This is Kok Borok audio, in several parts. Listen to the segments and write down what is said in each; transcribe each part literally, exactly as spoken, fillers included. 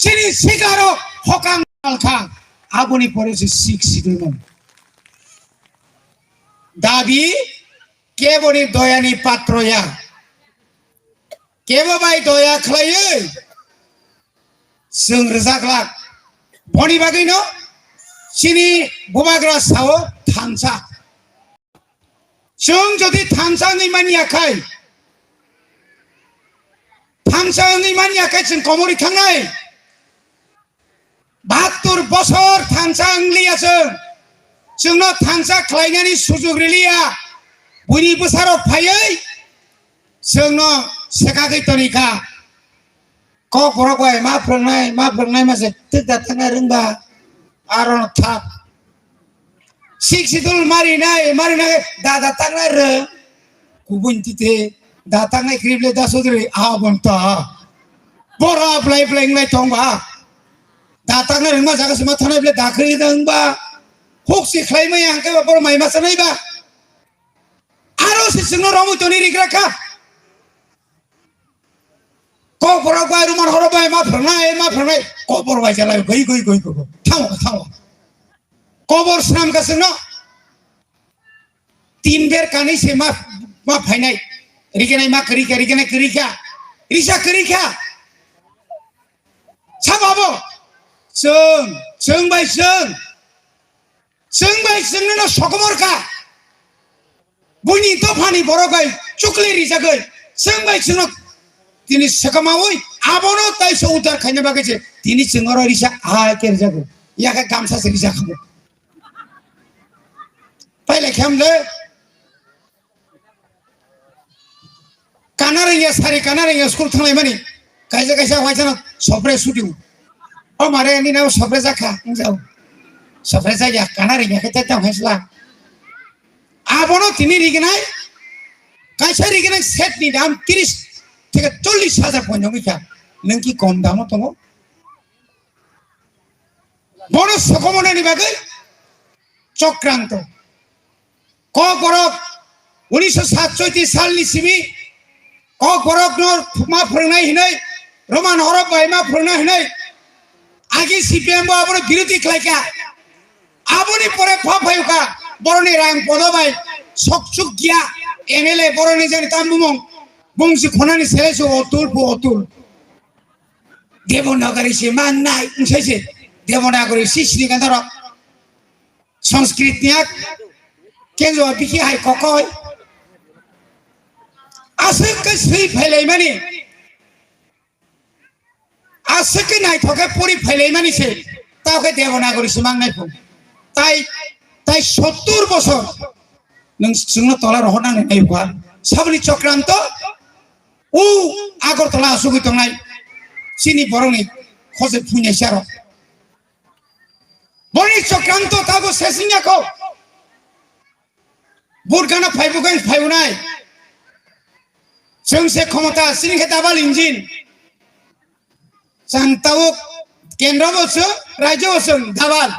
Chini sikarok hokang malkha. Aboni pore se sixth schedule mano. Dabi keboni doyani patro ya. Kebo bai doya khlaiwi chwng rwjaklak. Boni bagwino chini bubagra sao thansa. Chwng jodi thansa wngwi manya khai, thansa wngwi manya khai chwng komorwi thangnai. Bahattur bosor thansa wngliya chwng. Chwngno thansa khlainani sujug riliya. Buini bwsarok phaiwi chwngno swkagwi tonikha. Kokborok bai ma phwrwngnai, ma phwrwngnai ma se twk da thangna rwngba. Aro thak. Sik sidul marinai, marinai da da thangna rwng. Kubun tite da thangna krible da sudri a bonta. Bora blai blai nglai tongba. Da thangna rwngma jaga sima thanai ble da khri dangba. Huk si khlai mai ang ke ba bor mai ma sanai ba. Aro si singno romwi toni rigra kha. Kokborok bai ruman horo bai ma phwrwngnai, ma phwrwngnai. Kokbor bai jalai goi, goi, goi, goi, goi. Thango, thango. Kobor swnam ka singno. Tin ber kani se ma, ma phainai. Rigenai ma kwrwi kha, rigenai kwrwi kha. Risa kwrwi kha. Sabo abo. Chwng, chwng bai chwng. Chwng bai chwngno sokomor kha. Buini dophani borok bai chukli rijagwi. Chwng bai chwngno tini swkamawi abono taisa udar khaina bagwi se tini chwng oro risa hai khe rijago. Yakhe gamsa se rijakha. Pailai khe hamle. Kana rengya sari kana rengya school thanglai mani. Kaisa kaisa waisano sopre sutiu. O mare ni nao sopre jakha, hinjao. Sopre jakya, kana rengya khe tei tang haisla. Abono tini rignai, kaisa rignai set ni dam tris theke chollis hajar ponjong wngkha. Nwng ki kom damo tongo? Bono sokomornani bagwi chokranto. Kokborok unisho satchoiti salni simi Kokborokno ma phwrwngnai hinwi, Roman horok bai ma phwrwngnai hinwi, agi C P M bo abono birodhi khlaikha. Aboni pore pha phayokha, boroni rang podo bai sokchuk giya M L A boroni jani tambumung bungsi khonani sele se otul pu otul. Devanagari se mannai, wngsaise Devanagari si sini kan toro. Sanskrit niya kenjo bikhi hai kokoi. Aswk khe swi phailaimani. Aswk khe naithok khe pori phailaimani se. Tao khe Devanagari se mangnai phung. Tai, tai sottur bosor. Nwng chwngno tola rohor nang nai kha. Saboni chokranto. U Agartala asugwi tongnai. Chini borokni khose phunya saro. Boni chokranto tabo sesingya kho. Burkana phaibugang phaibunai. Chwng se khomota, chini khe double engine. Chang tabuk kendro bo chwng, rajyo bo chwng double.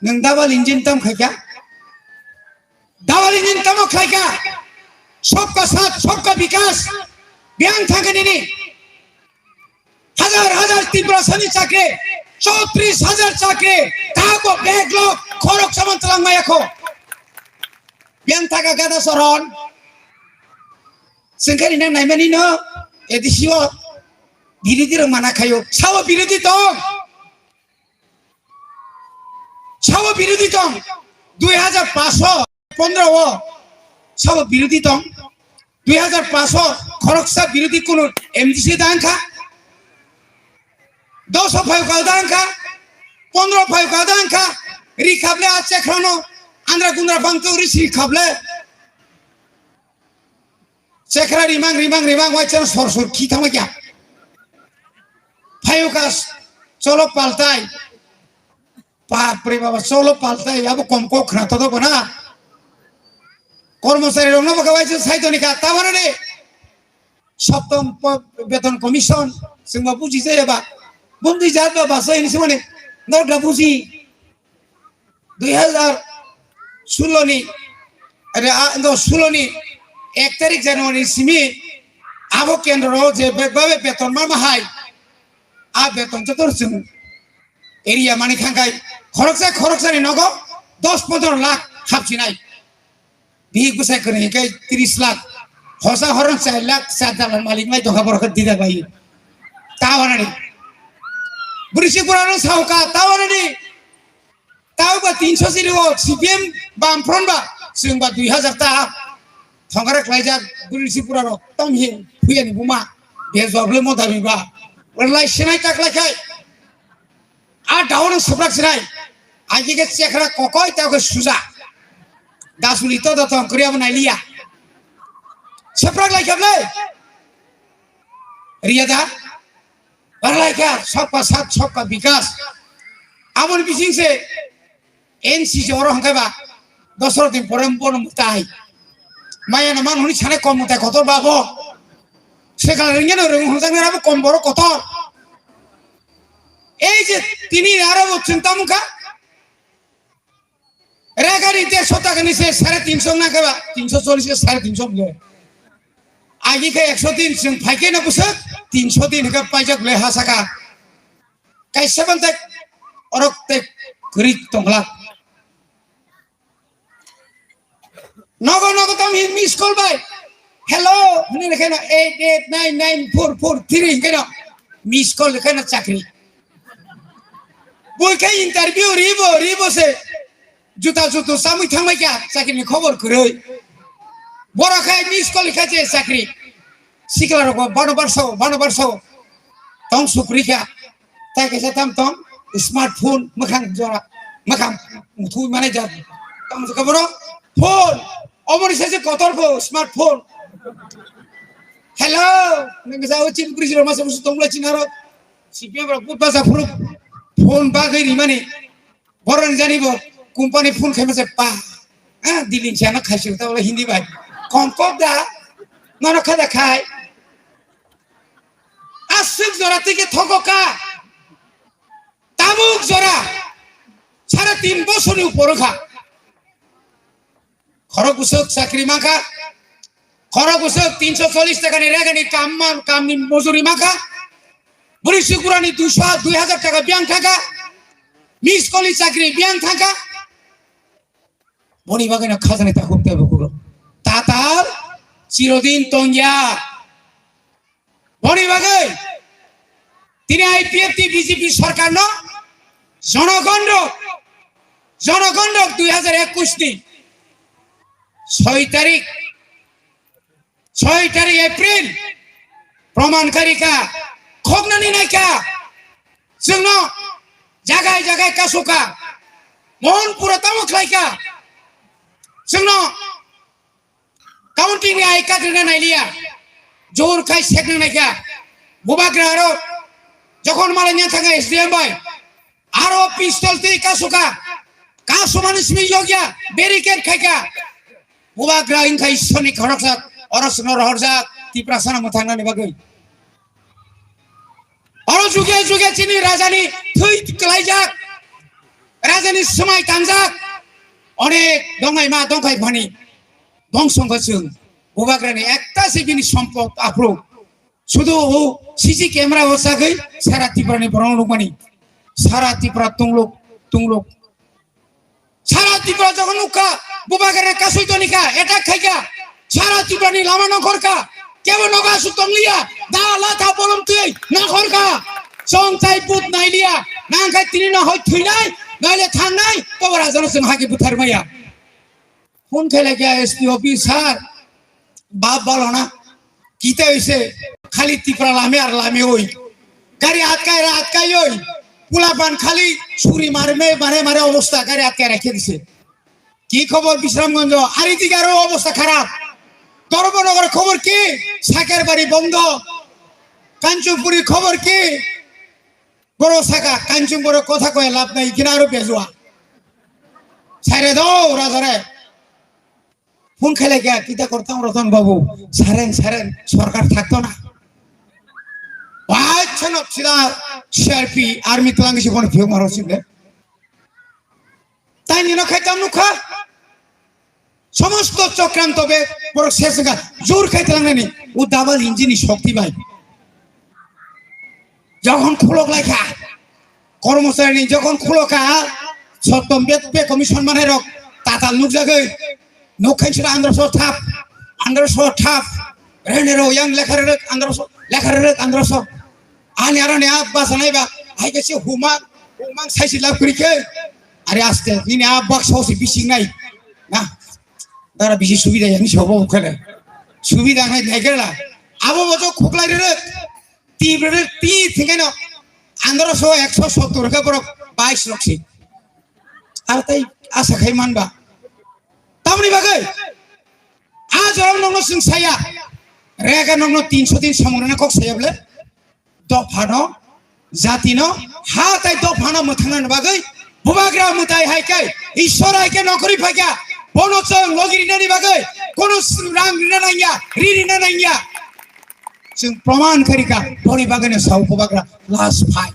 Nwng double engine tam khaikha? Double engine tamo khaikha? Sabka saath, sabka vikas. Biyang thangkha nini. Hajar hajar Tiprasani chakri, chowtris hajar chakri, tabo backlog, khorok saman tlang maya kho. Yang taka gada soron. Sengkari nang naimani no, A D C o, birodhi rok mana khayo. Sabo birodhi tong. Sabo birodhi tong. Dui hajar paso. Pondro o sabo birodhi tong, dui hajar paso khoroksa birodhi kunu M D C da wngkha, dos o phaio kal da wngkha, pondro phaio kal da wngkha, ri khable a chekhrano andra gundra bangto ri si khable, chekhra rimang rimang rimang wai chano sor sor khi thangma kya, phaio ka cholo paltai. Bapre baba, cholo paltai, abo kom kok khna todo bona. Kormosari rokno bwkha waisa sai toni kha, tamano de. Soptom po-, beton commission, singba buji jaya ba. Bundi jat ba basa ini simani. Nokla buji. Dui hajar sulo ni, are a, no, sulo ni ek tarik January simi abo kendro je be-, babe beton ma ma hai. A beton joto chwng area mani thangkai khoroksa khoroksani nogo dos pondro lakh hapsinai. Bihik bwsai kwrwi hinkhe tris lakh. Hosa horon char lakh, char dalan malik mai tongkha borok khe didak bai. Tawanani. Bwrwi si kurano sauka tawanani. Tauba tinso siri o C P M bam front ba chwng ba dui hazar ta thongare khlaijak bwrwi si kurano tong hi phuyani buma. Be job le mo dami ba. Lai sinai tak lai khai. A daono subrak sinai. Aji ke chekra kokoi tau ke suja. Dasuli to dotong kriya bo nailiya. Subrak lai kable. Riya da. Barlaikha, sabka saath, sabka bikas. Aboni bising se N C C oro hwnkhe ba, dosro din pore bono mwtai. Maya no man hwnwi sanai kom mwtai kotor ba bo. Sekal ringya no ring hwnjak nai abo kom borok kotor. Ei je tini aro bo chwng tamo kha. Rega ni dersho taka ni se sare tinso na khe ba, tinso chollish ke sare tinso bole. Agi khe ekso din chwng phai khe na bwswk, tinso din khe paijak le ha saka. Kaisa ban tek orok tek kwrwi tongla. Nogo nogo tam hi miss call bai. Hello, hwnwi le khe na eight eight nine nine four four three khe na miss call khe na chakri. Bui khe interview ribo, ribo se. Juta jutu samui thangmai kha, chakri ni khobor kwrwi. Boro khe miss call kha je chakri. Sikla rok bano barso, bano barso. Tong sukri kha. Tai kaisa tam tong, smartphone, mwkhang jora, mwkhang muthui mane jat. Tong jaka boro, phone. Omoni se kotor pho, smartphone. Hello, nang sa o chin bri jiro masa musu tong lai chin aro. C P M rok put basa phuru phone bagwi rimani. Borok ni jani bo company phone khaima se pa. Ah, dilin chana khaisuk ta wala Hindi bai. Kongkok da. Nono khada khai. Aswk jora tike thoko ka. Tabuk jora. Sare tin bosor ni upor kha. Khorok bwswk chakri mankha, khorok bwswk tinso chollish taka ni rega ni kam man, kam ni mojuri mankha. Bwrwi sikurani duiso, dui hazar taka biyang thangkha. Miss call ni chakri biyang thangkha. Boni bagwi no khajani takhuk tei bukhuk rok. Tatal chirodin tongya. Boni bagwi tini I P F T B J P sarkarno jonogon rok, jonogon rok dui hazar ekush ni soi tarik, soi tarik April proman kari kha, khoknani nai kha, chwngno jagai jagai kasu kha, Mohanpur o tamo khlai kha, chwngno Counting ni I card rina nailiya. Jor khai sekna naikha. Bubagra aro jokhon malai nya thanga S D M bai. Aro pistol tei kasuka. Kasumani simi yogya. Barricade khaika. Bubagra inkhai soni khoroksa. Oro sino rohorjak. Tiprasano mwthangnani bagwi. Oro juge juge chini rajani thwi klaijak, rajani swmai tangjak, onek dongnaima dongkhai phani dongsongkha chwng. Bubagrani ekta se bini sompot aphuru. Sudu o C C camera o sagwi sara Tripura ni borok nukmani. Sara Tripura tungluk tungluk. Sara Tripura jokhon nukha, Bubagrani kasui tonikha, attack khaikha, sara Tripura ni lama nongkhorkha, kebo nogo aswk tongliya, da latha bolom twi nongkhorkha, chong tai but nailiya, nangkhe tini no hoi thwinai, naile thangnai, tobo rajano chwng hagi butharmaya. Phone khailakya S P office sir, bap balona, kita hoise, khali Tripura lame ar lame oi. Gari atkai ra atkai oi. Pula ban khali suri marme mare mare obosta gari atkai rakhe dise. Ki khobor Bisramganjo? Ari dige aro obosta kharap. Dharmanagar khobor ki? Sakerbari bondo. Kanchanpuri khobor ki? Boro saka Kanchanpuri kotha koi lab nai, ikina aro bejua. Saire do rajare. Phone khailakya, kita kortang Ratan babu, saren saren, sorkar thakto na. Wai chano sida C R P, army tlang si phone phiyok maro sinde. Taini no khaitam nukha. Somosto chokranto be borok sesga jur khai tlangnani u double engine ni shokti bai. Jokhon khulok lai kha, kormochari ni jokhon khulok kha, sottom be, be commission manai rok tatal nukjagwi, nuk khain sira andro so thap, andro so thap, rene ro yang lekha rerek andro so, lekha rerek andro so. Ani aro ni ab basa nai ba, hai ke se humang, humang sai si lab kri khe. Are aste, nini ab bak so si bising nai. Na, dara bisi subida ya, ni sobo khale. Subida nai nai kala. Abo bo to khuklai rerek. Ti brere ti thingeno andro so ekso sottor khe borok bais rok si. Ar tai asa khai manba. Tamni bagwi a jorong nongno swng saya. Rega nongno tinso din samung rwna kok saya bole. Dophano, jatino, ha tai dophano mwthangnani bagwi Bubagra mwtai hai khe, Ishwar hai khe nokori phaikha, bono chwng logi rinani bagwi kono s-, rang rina nangya, ri rina nangya. Chwng proman kharika, boni bagwino sao Bubagra last fight.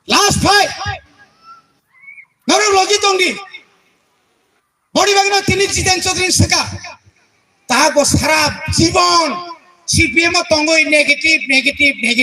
Last fight. Norok logi tongdi. Boni bagwino tini Jiten Chaudhary swka. Tago sara jibon C P M o tongwi negative, negative, negative.